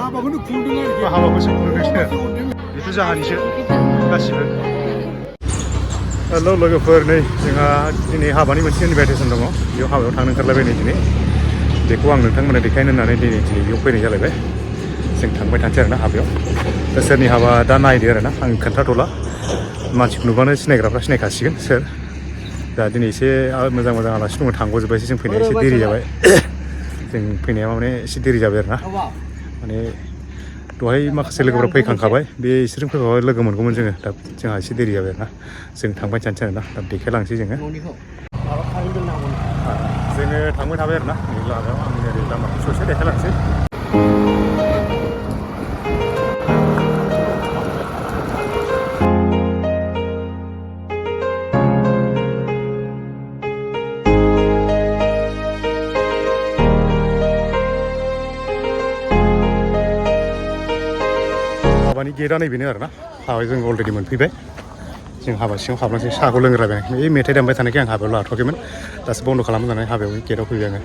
हाबाखौनो खुंदों आरोखि हाबाखौसो खुंदोंसो बेथ' जाहानिसो गासिबो हेल' लोगोफोर नै जोंहा दिनै हाबानि मोनसे इनभाइटेसन दङ बेयाव हाबायाव थांनो ओंखारलायबाय दिनै बेखौ आं नोंथांमोननो देखायनो होननानै दिनै बेयाव फैनाय जालायबाय जों थांबाय थानोसै आरोना हाबायाव दा सोरनि हाबा दा नायदो आरोना आं खोन्थाथ'ला मानसिखौ नुबानो सिनायग्राफ्रा सिनायखासिगोन सोर दा दिनै एसे मोजां मोजां आलासि दङ थांग'जोब्बायसो जों फैनाया एसे देरि जाबाय जों फैनाया माने एसे देरि जाबाय आरोना माने दहाय माखासे लोगोफ्रा फैखांखाबाय बे इसोरजों फैफाबाय लोगो मोनगौमोन जोङो दा जोंहा एसे देरि जाबाय आरोना जों थांबाय थानोसै आरोना दा देखायलांसै जोङो थांबाय थाबाय आरोना नै लामायाव आं ओरै लामाखौ ससे देखायलांसै हाबानि गेटआ नैबेनो आरोना हाबायाव जों अलरेडि मोनफैबाय जों हाबा सिङाव हाबलांसै साहाखौ लोंग्राबाय बे मेथाइ दामबाय थानायखाय आं हाबायाव लाथ'वाखैमोन दासो बन्द' खालामनानै हाबायाव गेटआव फैबाय आङो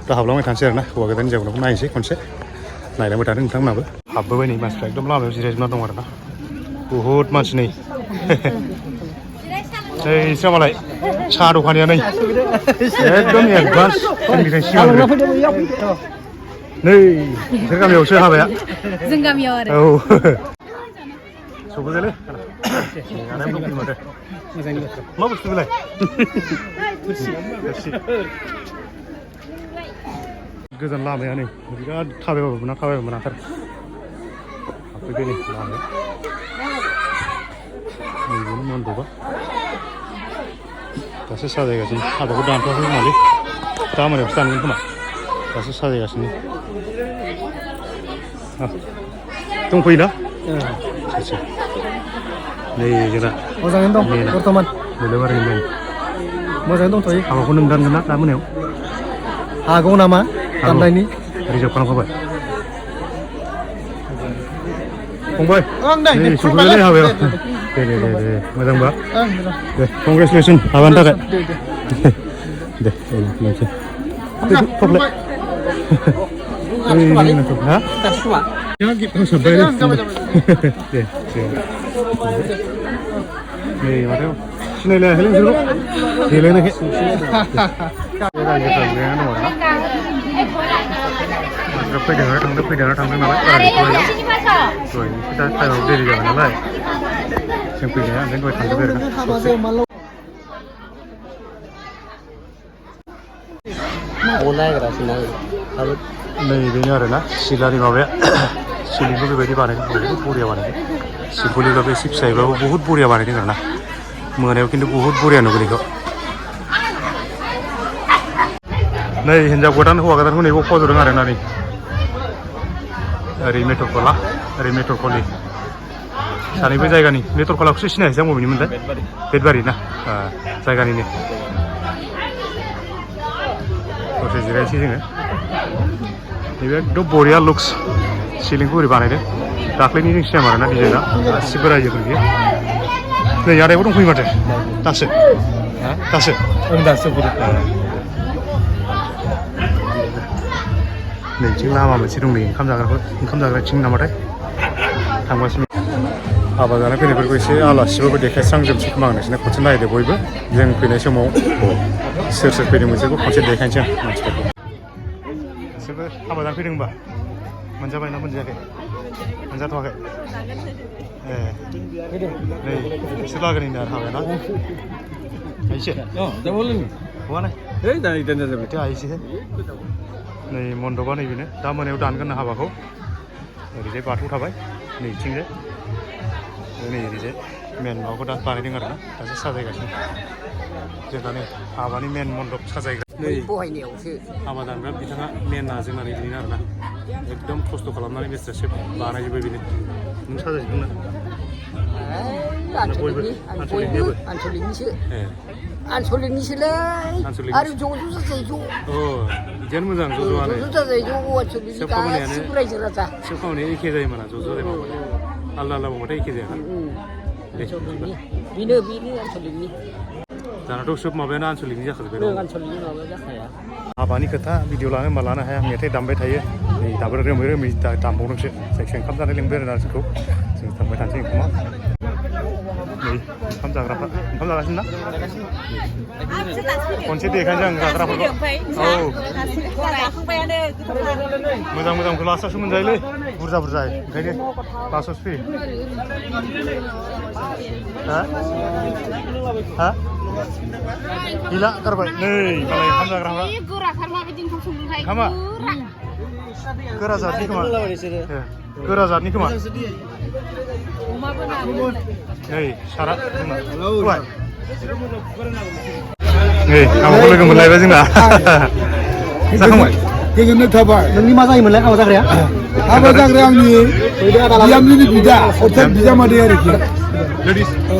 दा हाबलांबाय थानोसै आरोना हौवा गोदाननि हिनजावखौ नायनोसै खनसे नायलांबाय थादों नोंथांमोनाबो हाबबोबाय नै मानसिफ्रा एकदम लामायाव जिरायजोबना दं आरोना बुहुद मानसि नै नैसा मालाय साहा दखानिया नै एकदम एडभान्स जोंनिफ्राय सिगां नै नोंसोर गामियावसो हाबाया जों गामियाव आरो औ सौफैबायलै आदाया दंफैयो माथो मा बुस्थु बेलाय गोजान लामाया नै बिराद थाबायबाबो मोनाथार हाबफैबाय नै लामाया नैबेनो मन्दपआ दासो साजायगासिनो हाबाखौ दानथ'वाखै खोमालै दा मोनायावसो दानगोन खोमा दासो साजायगासिनो दंफैयोना नै जोंना मोजाङैनो दं बर्थमान बेलेबारि मेन मोजाङै दंथ'यो हाबाखौ नों दानगोन ना दा मोनायाव हागौ नामा दाननायनि रिजार्भ खालामखाबाय फंबाय नै नै सफैबायलै हाबायाव दे मोजांबा दे कंग्रेसुलेसन हाबानि थाखाय दे लांसै थफ्लाय दे नै माथो सिनायलायाखैलै नोंसोरखौ देलायनायखाय रायजोफ्रा जिरायना दं आरोना फैदोंना थांदों नालाय दहाय दा टाइमाव देरि जाबाय नालाय जों फैनाया ओंखायनो दहाय थांजोब्बाय आरोना नै बेनो आरोना सिलानि माबाया सिलिंखौ बेबायदि बानायदों बहुद बरिया बानायदों सिम्पलिबाबो एसे फिसायैबाबो बहुद बरिया बानायदों आरोना मोनायाव खिन्थु बहुद बरिया नुगोन बेखौ नै हिन्जाव गोदान हौवा गोदानखौ नैबाव फज'दों आरोना नै ओरै मेटरखला ओरै मेटरखलि सानैबो जायगानि मेटरखलाखौसो सिनायासै आं बबेनिमोनलाय बेदबारि ना जायगानिनो दसे जिरायनोसै जोङो नैबे एकदम बरिया लुक्स सिलिंखौ ओरै बानायदों दाख्लैनि जों सिनायम आरोना डिजाइना गासिबो रायजोफोर बियो नै आदायाबो दंफैयो माथो दासो नैथिं लामा मोनसे दं नै ओंखाम जाग्रा थिं नामाथाय थांगासिनो हाबा जानाय फैनायफोरखौ एसे आलासिबाबो देखायस्रांजोबसै खोमा आं नोंसोरनो खनसे नायदो बयबो जों फैनाय समाव सोर फैदों बिसोरखौ खनसे देखायनोसै आं मानसिफोरखौ बिसोरबो हाबा जानो फैदों होनबा मोनजाबायना मोनजायाखै मोनजाथ'वाखै नै बिसोर लागोनिनो आरो हाबाया ना आइसे आइसे नै मन्दपआ नैबेनो दा मोनायाव दानगोन ना हाबाखौ ओरैजाय बाथौ थाबाय नैथिंजाय नै ओरैजाय मेन माबाखौ दा बानायदों आरोना दासो साजायगासिनो जोंना नै हाबानि मेन मन्दप साजायग्रा नै हाबा दानग्रा बिथाङा मेनआ जोंना नै बेनो आरोना एकदम खस्थ' खालामनानै मिस्ट्रेससो बानायजोब्बाय बेनो नों साजायजोबदोंना बयबो आनसलिकनिसोलै आरो ज' जाजायो ज' बिदियानो मोजां ज' ज'आनो आनसलिक गासिबो रायजो राजा सोब खामानिया एखे जायो माना ज' ज' जायो आलदा आलदा बुंबाथाय एखे जाया बेनो आनसलिकनि दानाथ' सोब माबायानो आनसलिकनि जाखाजोब्बाय आनसलिकनि माबा जाखाया हाबानि खोथा भिडिअ लानो होनबा लानो हाया मेथाइ दामबाय थायो नै दाबो रोमै रोमै दामबावदोंसो जायखिया ओंखाम जानाय लिंबाय आरोना जोंखौ जों थांबाय थानोसै ओंखामा नै ओंखाम जाग्राफ्रा ओंखाम जागासिनो ना खनसे देखायनोसै आं जाग्राफोरखौ औ मोजां मोजांखौ लास्टआवसो मोनजायोलै बुरजा बुरजा ओंखायनो लास्टआवसो फैयो हा गैला गारबाय नै मालाय ओंखाम जाग्राफ्रा ओंखामा गोरा जातनि खोमा गोरा जातनि खोमा नै सारा जोंना नै आंखौ लोगो मोनलायबाय जोंना जाखांबाय गोजोननाय थाबाय नोंनि मा जायोमोनलाय हाबा जाग्राया हाबा जाग्राया आंनि बियामनिनि बिदा अर्थात बिजामादै आरोखि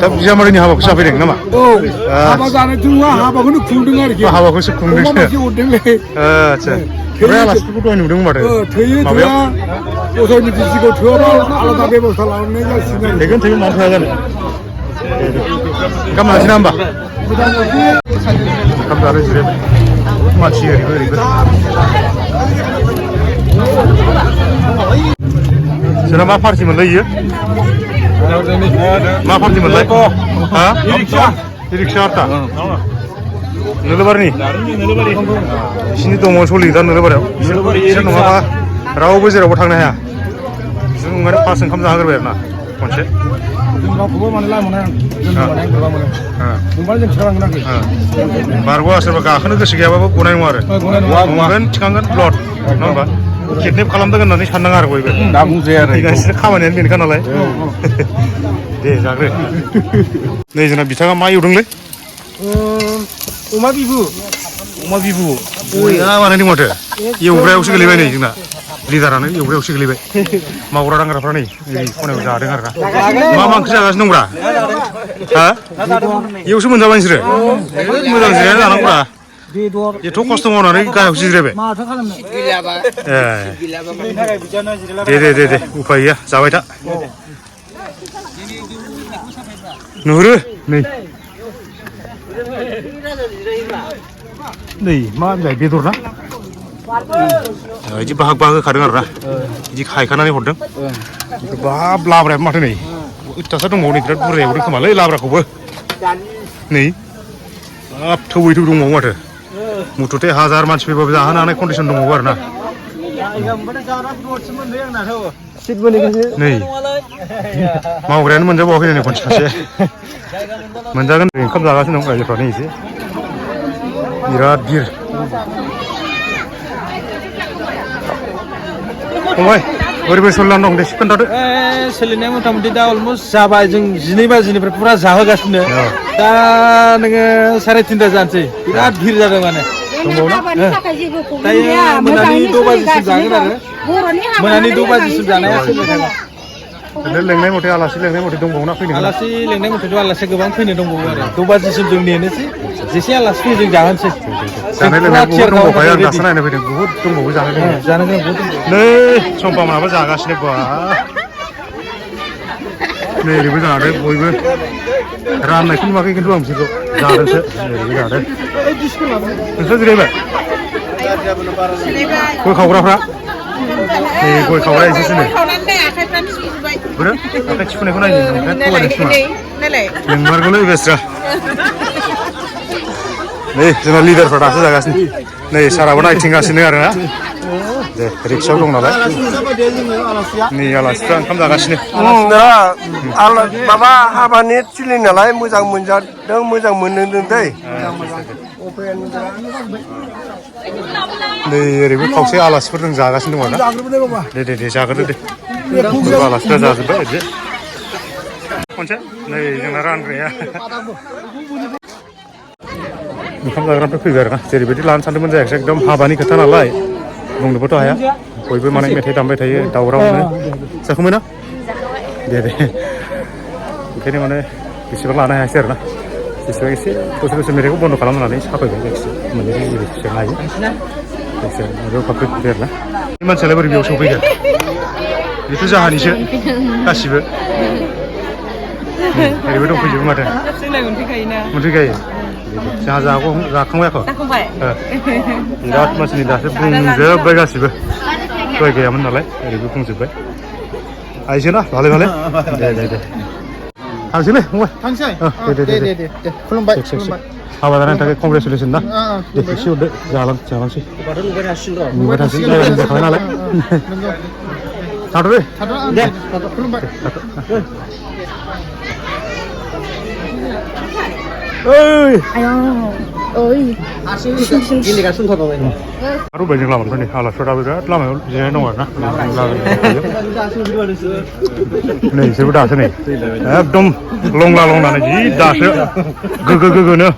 दा बिजामादैनि हाबाखौ जाफैदों नामा औ हाबा जानायथ' नङा हाबाखौनो खुंदों आरोखि हाबाखौसो खुंदों अमा मासे हरदोंलै आदसा ओमफ्राय आलासिफोरखौ दहाय नुदों माथो थैयो थैया गसाइनि डिस्ट्रिक्टआव थोआबा आलादा बेबस्था लानाय जासिगोन थैगोन थैगोन मानो थोआ जानो ओंखाम जानोसै ना होमबा ओंखाम जानो जिरायबाय मानसि ओरैबो ओरैबो जोंना मा पार्टि मोनलाय इयो मा पार्टि मोनलाय हा रिक्सा आरता नोलोबारिनि बिसिनि दङ सलियो दा नोलोबारियाव बिसोर नङाबा रावबो जेरावबो थांनो हाया जों माने फार्स्ट ओंखाम जाहोग्रोबाय आरोना खनसे बारग'आ सोरबा गाखोनो गोसो गैयाबाबो गनाय नङा आरो गनांगोन थिखांगोन ब्लड नङा होमबा किडनेप खालामदों होननानै साननाङा आरो बयबो दा बुंजाया आरो गासिबो खामानियानो बेनोखा नालाय दे जाग्रो नै जोंना बिथाङा मा एवदोंलै अमा बिबु बया बानायदों माथो एवग्रायावसो गोलैबाय नै जोंना लिडारानो एवग्रायावसो गोलैबाय मावग्रा दांग्राफ्रा नै खनायाव जादों आरोना मा ओंख्रि जागासिनो दंब्रा हा एवसो मोनजाबाय नोंसोरो मोजां जिरायना जानांगौब्रा एथ' खस्थ' मावनानै गाहायावसो जिरायबाय दे उफाय गैया जाबाय था नुहुरो नै मा होनबाय बेदर ना बिदि बाहाग बाहाग होखादों आरोना बिदि हायखानानै हरदों बाब लाब्राया माथो नै अयथासार दंबावो नै बिराद बुरजा एवदों खोमालै लाब्राखौबो नै बाब थौयै थौ दंबावो माथो मुथुथे हाजार मानसि फैबाबो जाहोनो हानाय कन्डिसन दंबावो आरोना नै मावग्रायानो मोनजाबावाखै नै खनसे सासे मोनजागोन ओंखाम जागासिनो दं रायजोफ्रा नै एसे बिराद गिर फंबाय बोरै सोलिनानै दं दे खोन्थादो सोलिनाया मथा मथि दा अलमस्ट जाबाय जों 12 बाजिनिफ्राय फुरा जाहोगासिनो दा नोङो 3:30 जानोसै बिराद भिर जादों माने दायो मोनानि 6 बाजिसिम जागोन आरो मोनानि 6 बाजिसिम जानाया सोलिबाय थागोन लेंनाय मथे आलासि लेंनाय मथे दंबावोना फैनो आलासि लेंनाय मथेथ' आलासि गोबां फैनो दंबावो आरो 6 बाजिसिम जों नेनोसै जेसे आलासि फैयो जों जाहोनोसै जानाय लोंनाय बहुद दंबावखायो आं दासो नायनो फैदों बहुद दंबावो जानाय लोंनाय नै सम्पामोनाबो जागासिनो बा नै ओरैबो जादों बयबो राननायखौ नुवाखै खिन्थु आं बिसोरखौ जादोंसो ओरैबो जादों नोंसोर जिरायबाय गय खावग्राफ्रा नै गय खावग्रा एसेसो नै बोरो आखाइ थिफुनायखौ नायनो नोंमारगौलै बेस्रा नै जोंना लिडारफ्रा दासो जागासिनो नै साराबो नायथिंगासिनो आरोना दे रिक्सायाव दं नालाय नै आलासिफ्रा ओंखाम जागासिनो माबा हाबानि थिलि नालाय मोजां मोनजादों मोजां मोनदों दै नै ओरैबो खावसे आलासिफोर जों जागासिनो दङ ना दे जाग्रोदो दे आलासिफ्रा जाजोब्बाय ओरैजे खनसे नै जोंना रानग्राया ओंखाम जाग्रानिफ्राय फैबाय आरोना जेरैबायदि लानो सानदोंमोन जायाखिसै एकदम हाबानि खोथा नालाय बुंनोबोथ' हाया बयबो माने मेथाइ दामबाय थायो दावरावनो जाखांबाय ना दे ओंखायनो माने बेसेबां लानो हायासै आरोना जेसेबां एसे दसे मेथाइखौ बन्द' खालामनानै साफायबाय जायखिजाया मोननै बेसेबां हायो जायखिजाया माबायाव फाफ्रि फैबाय आरोना बे मानसियालाय बोरै बेयाव सफैगोन बेथ' जाहानिसो गासिबो ओरैबो दंफैजोबो माथो मोनफैखायो जोंहा जाखांबाय आख' बिराद मानसिनि दासो बुंजोब्बाय गासिबो दहाय गैयामोन नालाय ओरैबो बुंजोब्बाय आइसो ना भाले भाले दे थांसैलै फंबाय थांसै दे खुलुमबाय हाबा जानायनि थाखाय कंग्रेसुलेसन ना दे एसे हरदो जालांसै नुबाय थासिगोन जायगानि जाखाबाय नालाय थाथ'दे दे खुलुमबाय आरो बायजों लामानिफ्राय नै आलासिफोरा बिराद लामायाव जिरायना दं आरो ना नै बिसोरबो दासो नै एकदम लंला लंनानै जि दासो गोगोनो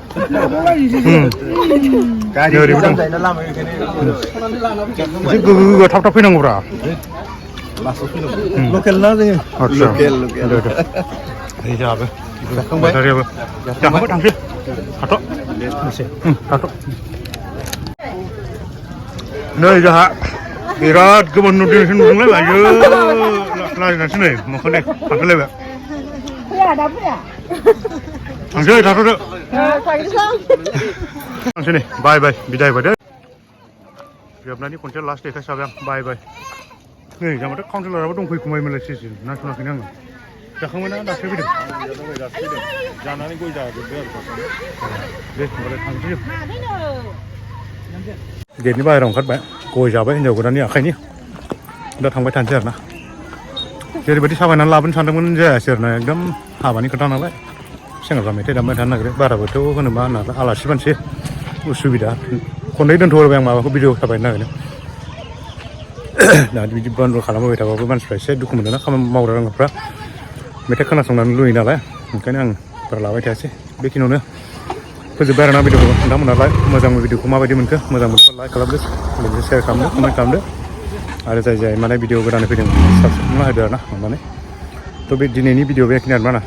ओरैबो दं एसे गोगो थाब थाब फैनांगौब्रा लकेल ना जोङो आदसा दे जाबो जाखांबाय थांसै थाथ' नै जोंहा बिराद गोबां नुदोंसो नुदोंलाय आयो लाजिनासो नै मोखां थांखोलायबाय थांसै थाथ'दो थांसै नै बाय बिदाय बाय दे जोबनायनि खनसे लास्ट देखायसाबाय आं बाय नै जाबाथ' काउन्सिलराबो दंफैखुमायमोनलाय सिसि ना सुनाखैनो आङो जाखांबाय ना दासो फैदों जानानै गय जाजोबबाय आरो दे होनबालाय थांसै गेटनि बाहेरायाव ओंखारबाय गय जाबाय हिन्जाव गोदाननि आखाइनि दा थांबाय थानोसै आरो ना जेरैबायदि साबायनानै लाबोनो सानदोंमोन जायासै आरो ना एकदम हाबानि खोथा नालाय सेंग्राफ्रा मेथाइ दामबाय थानो नागिरो बाराबोथ' होनोबा होनना आलासि मानसि उसुबिदा खननै दोनथ'बाय आं माबाखौ भिडिअ साबायनो नागिरदों दा बिदि बन्द खालामबाय थाबाबो मानसिफ्रा एसे दुखु मोनोना खामानि मावग्रा दांग्राफ्रा मेथाइ खोनासंनानै लुयो नालाय ओंखायनो आं बारा लाबाय थायासै बेखिनियावनो फोजोबबाय आरोना भिडिअखौ नोंथांमोनालाय मोजां भिडिअखौ माबायदि मोनखो मोजां मोनोबा लाइक खालामदो लोगोसे शेयार खालामदो कमेन्ट खालामदो आरो जाय माने भिडिअ गोदानै फैदों साबसक्राइब खालामना होदो आरो ना अननानै थ' बे दिनैनि भिडिअ बेखिनियानो ना